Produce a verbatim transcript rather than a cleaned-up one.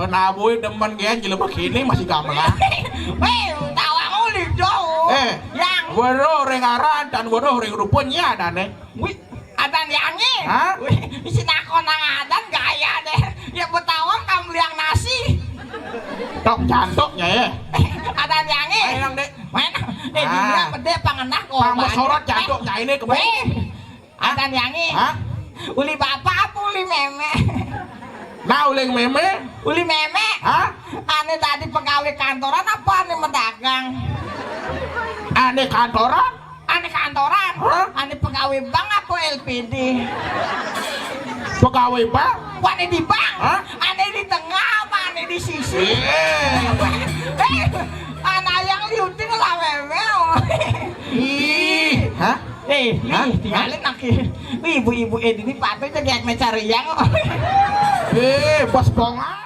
Nah, boy demen gen jelema kini masih gamelan. Wéh, tawang uli jauh. Eh, Yang weruh ring aran dan weruh ring rupa nya adané. Wih, adan yangi. Hah? Wih, isi nakon nang adan gaya deh. Ya betawang kam liang nasi. Tok jantuknya ya. Adan yangi. Ayo nang dek. Mana? Eh, Ah. dunia gede pangenah kok. Pang sorot jantuknya ini kemana? Wéh, adan yangi. Hah? Uli bapak apa uli mémé? Nah, uling mémé. Uli mémé. Hah? Ané tadi pegawai kantoran apa ané medagang? Ané kantoran? Ané kantoran. Hah? Ané pegawai bank apa L P D? Pegawai bank? Ané di bank. Hah? Ané di tengah apa ané di sisi? Eh. Eh, anak yang liutin lah mémé. Ih, hah? Eh, Hah? nih, tinggalin lagi. Wih, ibu-ibu eh ini patut jadi yang mencari yang. Eh, bos bonga.